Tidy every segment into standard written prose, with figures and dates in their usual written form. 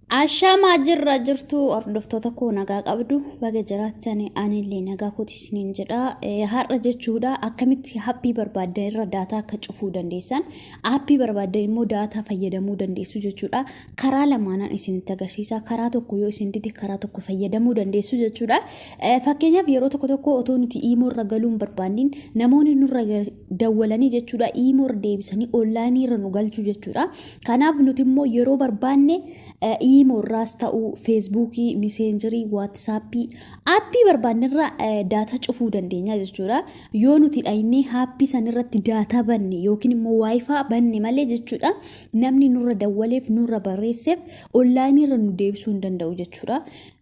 Ashamaa jirra jirtu hordoftoota koo nagaa qabdu baga jiraattan anillee nagaa kooti isiniin jedha. Har'a jechuudha akkamitti aappii barbaaddan irra daataa akka cufuu dandeessan aappii barbaaddan immoo daataa fayyadamuu dandeessu jechuudha. Karaa lamaanaan isinitti agarsiisa. Karaa tokko yoo isin dide karaa tokko fayyadamuu dandeessu jechuudha. Fakkeenyaaf yeroo tokko tokko otoo nuti iimoo irra galuu hin barbaannin namoonni nurra dawwalanii jechuudha iimoo irra deebisanii onlaayinii irra nu galchu jechuudha. Kanaaf nuti immoo yeroo barbaanne iimoo irraas ta'u feesbuukii, miseenjerii, waatisaappii aappii barbaanne irra daataa cufuu dandeenya jechuudha. Yoo nuti dhaynee aappii san irratti daataa banne yookiin immoo waayifaa banne malee jechuudha namni nurra dawwaleef nurra barreesseef onlaayinii irra nu deebisuu hin danda'u jechuudha.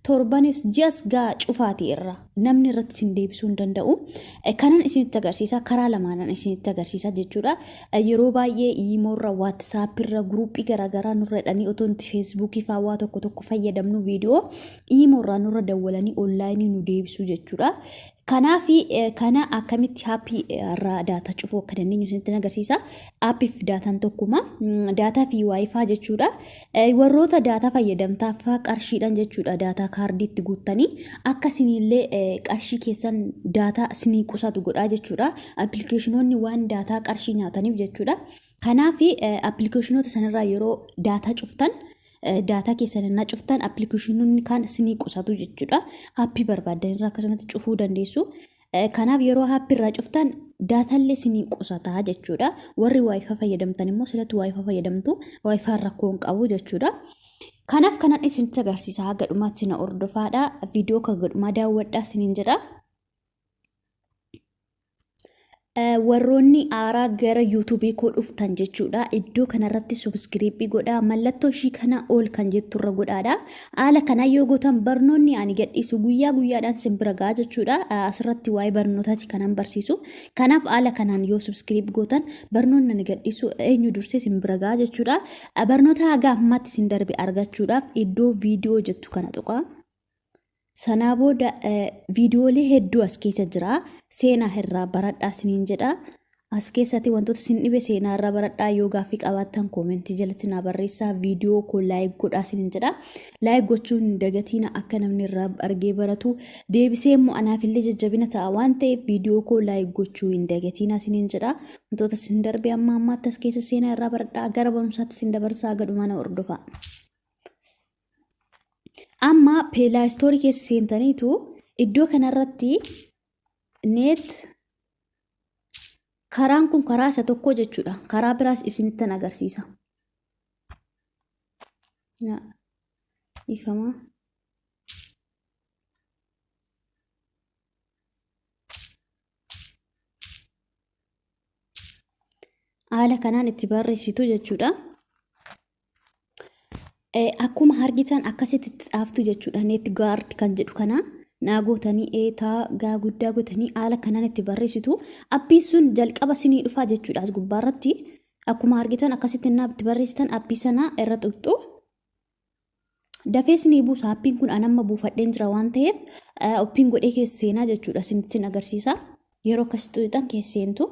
Torbanis ji'as gaa cufaati irra namni irratti isin deebisuu hin danda'u. Kanan isinitti agarsiisa karaa lamaanan isinitti agarsiisa jechuudha. Yeroo baay'ee iimoorra, waatsaappiirra, guruuppii garaagaraa nurra hidhanii otoo nuti feesbuukii faa waa tokko tokko fayyadamnu viidiyoo iimoorraa nurra dawwalanii onlaayinii nu deebisuu jechuudha. Kanaaf kana akkamitti aappii irraa daataa cufuu akka dandeenyu isinitti agarsiisa. Aappii fi daataan tokkuma. Daataa fi waayifaa jechuudha. Warroota daataa fayyadamtaaf qarshiidhaan jechuudha daataa kaardii itti guuttanii akka isinillee qarshii keessan daataa isinii qusatu godhaa jechuudha. Appilikeeshinoonni waan daataa qarshii nyaataniif jechuudha. Kanaaf appilikeeshinoota sanarraa yeroo daataa cuftan daataa keessan innaa cuftan appilikeeshinoonni kaan isinii qusatu jechuudha. Aappii barbaaddan irraa akkasumatti cufuu dandeessu. Kanaaf yeroo aappii irraa cuftan daataallee isinii qusataa jechuudha. Warri waayifaa fayyadamtan immoo silatti waayifaa fayyadamtu waayifaan rakkoo hin qabu jechuudha. Kanaaf kanan isinitti agarsiisa haga dhumaatti na hordofaadha. Viidiyoo kan gadhumaa daawwadhaa isiniin jedha. Warroonni aaraa gara yuutuubii koo dhuftan jechuudha. Iddoo kanarratti subskiriibii godhaa. Mallattoo ishii kana ol kan jetturra godhaadha. Haala kanaa yoo gootan barnoonni ani gadhiisu guyyaa guyyaadhaan sin bira ga'a jechuudha. Asirratti waa'ee barnootaati kanan barsiisu. Kanaaf haala kanaan yoo subskiriib gootan barnoonni ani gadhiisu eenyu dursee sin bira ga'a jechuudha. Barnoota haga ammaatti sin darbe argachuudhaaf iddoo viidiyoo jettu kana tuqaa. Sanaa booda viidiyoolee hedduu as keessa jira. Seenaa irraa baradhaa isiniin jedha. As keessatti wantoota isin dhibe seenaa irraa baradhaa yoo gaaffii qabaattan koomentii jalatti naa barreessaa viidiyoo koo laayik godhaa isiniin jedha. Laayik gochuun hin dagatiina akka namni irraa argee baratu. Deebisee immoo anaafillee jajjabina ta'a waan ta'eef viidiyoo koo laayik gochuu hin dagatiina isiniin jedha. Wantoota isin darbe amma ammaatti as keessa seenaa irraa baradhaa gara barumsaatti isin dabarsaa gadhumaa na hordofaa. Amma pilaastoorii keessa seentaniitu iddoo kanarratti neet karaan kun karaa isa tokko jechuudha. Karaa biraas isinittan agarsiisa. Ifama. Haala kanaan itti barreessitu jechuudha. Akkuma argitan akkasitti itti xaaftu jechuudha. Neet gaard kan jedhu kana naa gootanii eetaa gaa guddaa gootanii haala kanaan itti barreessitu. Appiin sun jalqaba sinii dhufaa jechuudha as gubbaarratti. Akkuma argitan akkasitti innaa itti barreessitan appii sana irra tuqxu. Dafee sinii buusa appiin kun an amma buufadheen jira waan ta'eef appiin godhee keessa seenaa jechuudha isinitti agarsiisa. Yeroo akkasitti tuqxan keessa seentu.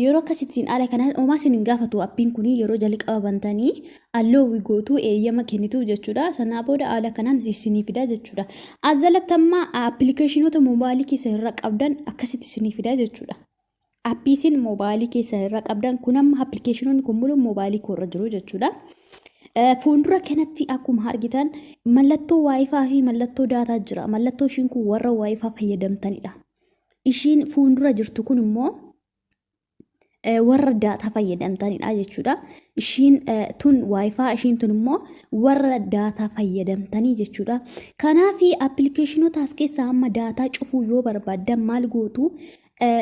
Yeroo akkasittiin haala kanaan homaa isin hin gaafatu appiin kun yeroo jalqaba bantanii alloowwi gootuu eeyyama kennitu jechuudha. Sanaa booda haala kanaan isinii fida jechuudha. As jalatti amma appilikeeshinoota moobaayilii keessan irra qabdan akkasitti isinii fida jechuudha. Appii isin moobaayilii keessan irra qabdan kun amma appilikeeshinoonni kun mulu moobaayilii koo irra jiru jechuudha. Fuuldura kanatti akkuma argitan mallattoo waayifaa fi mallattoo daataa jira. Mallattoo ishiin kun warra waayifaa fayyadamtanidha. Ishiin fuuldura jirtu kun immoo warra daataa fayyadamtanidha jechuudha. Ishiin tun waayifaa ishiin tun immoo warra daataa fayyadamtanii jechuudha. Kanaaf appilikeeshinoota as keessaa amma daataa cufuu yoo barbaaddan maal gootu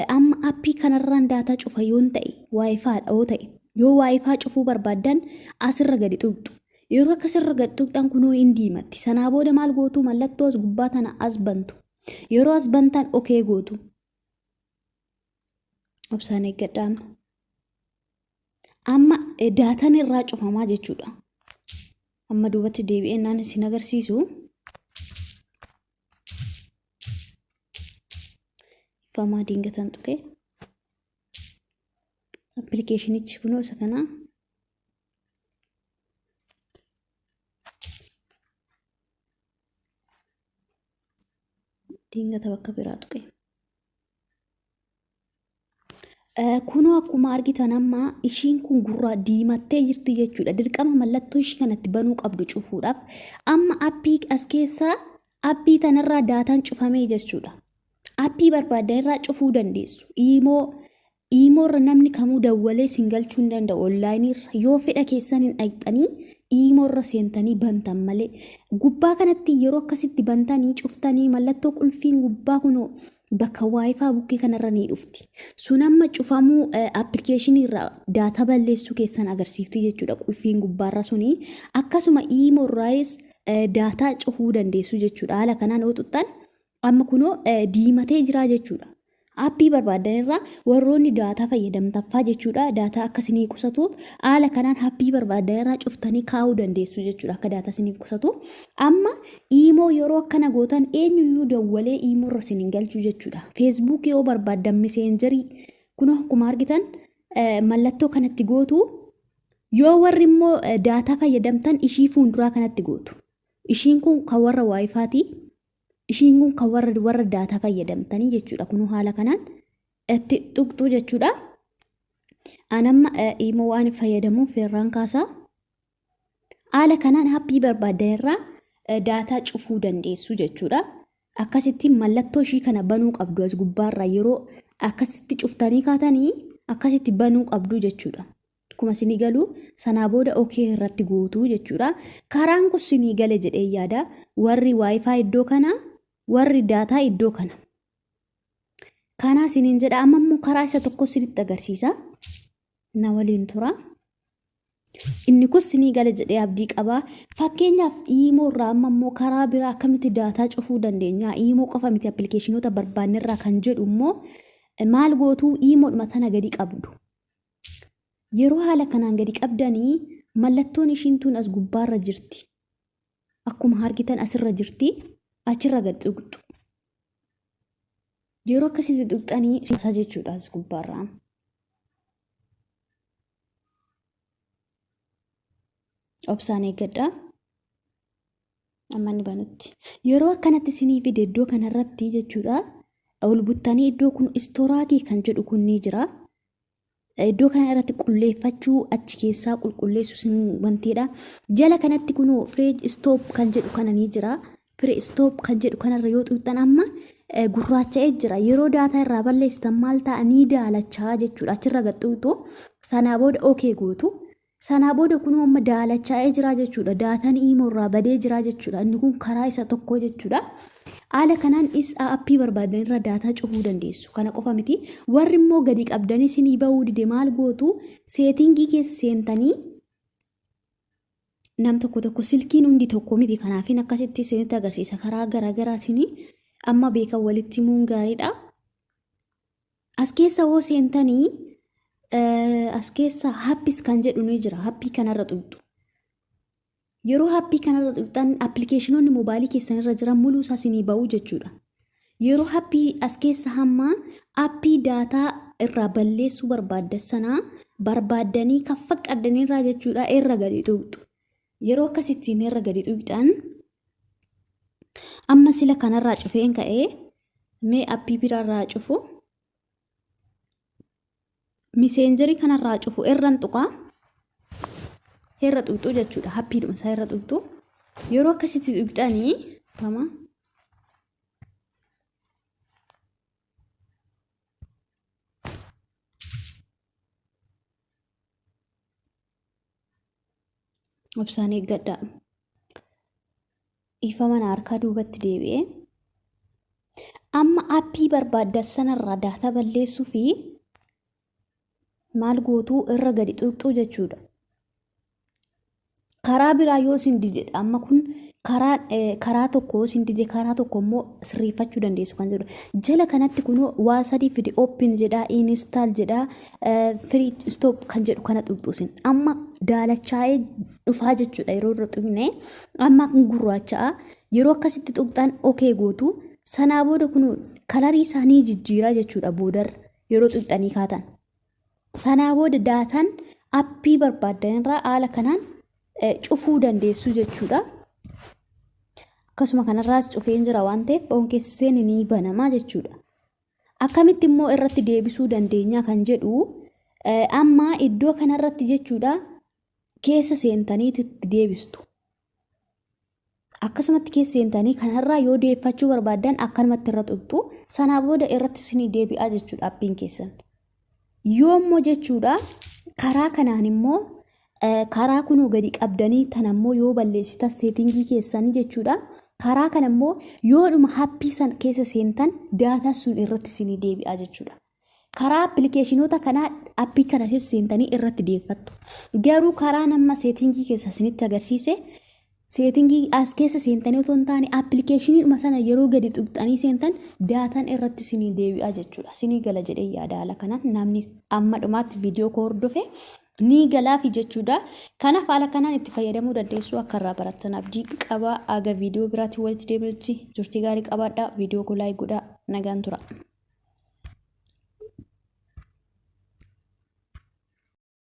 amma appii kanarraan daataa cufa yoon ta'e waayifaadha yoo ta'e yoo waayifaa cufuu barbaaddan asirra gadi tuqxu. Yeroo akkasirra gadi tuqxan kunoo hin diimatti. Sanaa booda maal gootu mallattoo as gubbaa tana as bantu. Yeroo as bantan okee gootu. Obsaan eeggadhaa amma. Amma daataan irraa cufamaa jechuudha. Amma duubatti deebi'ee naan isin agarsiisu. Ifamaa dingatan tuqe. Appilikeeshinichi kunoo isa kana. Dingata bakka biraa tuqe. Kunoo akkuma argitan amma ishiin kun gurraa diimattee jirti jechuudha. Dirqama mallattoo ishii kanatti banuu qabdu cufuudhaaf. Amma appii as keessaa appii tanarraa daataan cufamee jechuudha. Appii barbaadan irraa cufuu dandeessu. Iimoorra namni kamuu dawwalee isin galchuu hin danda'u. Onlaayiniirra yoo fedha keessan hin dhaqxanii iimoorra seentanii bantan malee. Gubbaa kanatti yeroo akkasitti bantanii cuftanii mallattoo qulfiin gubbaa kunoo bakka waayifaa bukkee kanarra ni dhufti. Sun amma cufamuu appilikeeshinii irraa daataa balleessuu keessan agarsiifti jechuudha qulfiin gubbaarra suni. Akkasuma iimoorraayis daataa cufuu dandeessu jechuudha. Haala kanaan yoo xuxxan amma kunoo diimatee jira jechuudha. Aappii barbaadan irraa warroonni daataa fayyadamtaffaa jechuudha. Daataa akka isinii qusatuuf haala kanaan aappii barbaadan irraa cuftanii kaa'uu dandeessu jechuudha. Akka daataa isiniif qusatu. Amma iimoo yeroo akkana gootan eenyuyyuu dawwalee iimoo irra isin hin galchu jechuudha. Feesbuukii yoo barbaaddan miseenjarii kunoo akkuma argitan mallattoo kanatti gootu. Yoo warri immoo daataa fayyadamtan ishii fuulduraa kanatti gootu. Ishiin kun kan warra waayifaati. Ishiin kun kan warra daataa fayyadamtanii jechuudha. Kunoo haala kanaan itti tuqxu jechuudha. An amma iimoo waan fayyadamuuf feerraan kaasaa. Haala kanaan aappii barbaadan irraa daataa cufuu dandeessu jechuudha. Akkasitti mallattoo ishii kana banuu qabdu as gubbaarraa yeroo akkasitti cuftanii kaatanii akkasitti banuu qabdu jechuudha. Akkuma isinii galu sanaa booda okee irratti gootu jechuudha. Karaan kun isinii gale jedhee yaada. Warri waayifaa iddoo kana, warri daataa iddoo kana. Kanaa isiniin jedha. Amma immoo karaa isa tokko isinitti agarsiisa. Na waliin tura. Inni kun isinii gale jedhee abdii qaba. Fakkeenyaaf iimoo irraa amma immoo karaa biraa akkamitti daataa cufuu dandeenya? Iimoo qofa miti appilikeeshinoota barbaanne irraa kan jedhu immoo maal gootuu iimoodhuma tana gadi qabdu. Yeroo haala kanaan gadi qabdanii mallattoon ishiin tun as gubbaarra jirti. Akkuma argitan asirra jirti. Achirra gad tuqxu. Yeroo akkasitti tuqxanii isa jechuudha as gubbaarraa. Obsaan eeggadhaa. Amma inni banutti. Yeroo akkanatti isinii fide iddoo kanarratti jechuudha. Ol buttanii iddoo kun istooraagii kan jedhu kun ni jira. Iddoo kana irratti qulleeffachuu achi keessaa qulqulleessu sin wantiidha. Jala kanatti kunoo fireej istoop kan jedhu kana ni jira. Firee istoop kan jedhu kanarra yoo xuuxxan amma gurraacha'ee jira. Yeroo daataa irraa balleessitan maal ta'a ni daalachaa jechuudha. Achirra gad xuuxxu. Sanaa booda okee gootu. Sanaa booda kunoo amma daalachaa'ee jira jechuudha. Daataan iimoo irraa badee jira jechuudha. Inni kun karaa isa tokko jechuudha. Haala kanaan is aappii barbaadan irra daataa cufuu dandeessu. Kana qofa miti. Warri immoo gadi qabdanii isinii bahuu dide maal gootu seetingii keessa seentanii nam tokko tokko silkiin hundi tokko miti. Kanaafin akkasitti isinitti agarsiisa. Karaa garaagaraatiin amma beekan walitti himuun gaariidha. As keessa hoo seentanii as keessa happis kan jedhu ni jira. Happii kanarra tuqxu. Yeroo happii kanarra tuqxan appilikeeshinoonni moobaayilii keessan irra jiran muluu isaa isinii ba'u jechuudha. Yeroo happii as keessa hamma appii daataa irraa balleessuu barbaaddan sanaa barbaaddanii kan faqqaddanii jechuudha irra gadi tuqxu. Yeroo akkasittiin irra gadi tuqxan amma sila kanarraa cufeen ka'ee mee appii biraarraa cufu. Miseenjarii kanarraa cufu irran tuqaa. Irra tuqxu jechuudha. Happiidhuma isaa irra tuqxu. Yeroo akkasitti tuqxanii fama. Obsaan eeggadhaa. Ifa mana harkaa duubatti deebi'ee. Amma aappii barbaaddan sanarraa daataa balleessuu fi maal gootuu irra gadi tuqxu jechuudha. Karaa biraa yoo isin dide amma kun karaa tokko yoo isin dide karaa tokko immoo sirreeffachuu dandeessu kan jedhu. Jala kanatti kunoo waa sadii fide open jedhaa install jedhaa free stop kan jedhu kana tuqxu isin. Amma daalachaa'ee dhufaa jechuudha yeroo irra tuqne amma kun gurraacha'a yeroo akkasitti tuqxan okee gootu sanaa booda kun kalarii isaanii jijjiiraa jechuudha boodarra yeroo tuqxanii kaatan. Sanaa booda daataan appii barbaaddan irraa haala kanaan cufuu dandeessu jechuudha. Akkasuma kanarraas cufeen jira waan ta'eef on keessa seene ni banamaa jechuudha. Akkamitti immoo irratti deebisuu dandeenya kan jedhu, amma iddoo kanarratti jechuudha keessa seentanii itti deebistu. Akkasumatti keessa seentanii kanarraa yoo deeffachuu barbaaddan akkanumatti irra tuqxu, sanaa booda irratti isinii deebi'aa jechuudha appiin keessan. Yoo immoo jechuudha karaa kanaan immoo karaa kunoo gadi qabdanii tan ammoo yoo balleessitan setting keessanii jechuudha. Karaa kana immoo yoodhuma app san keessa seentan daataa sun irratti isinii deebi'aa jechuudha. Karaa appilikeeshinoota kanaa app kana keessa seentanii irratti deeffattu. Garuu karaa nama setting keessa isinitti agarsiise, setting as keessa seentanii otoo hin taane appilikeeshiniidhuma sana yeroo gadi tuqxanii seentan daataan irratti isinii deebi'aa jechuudha. Isinii gala jedhee yaada. Haala kanaan namni amma dhumaatti viidiyoo koo hordofe ni galaafi jechuudha. Kanaaf haala kanaan itti fayyadamuu dandeessu, akka irraa barattan abdii qaba. Aga viidiyoo biraatti walitti deebinutti turtii gaarii qabaadhaa. Viidiyoo koo like godhaa. Nagaan tura.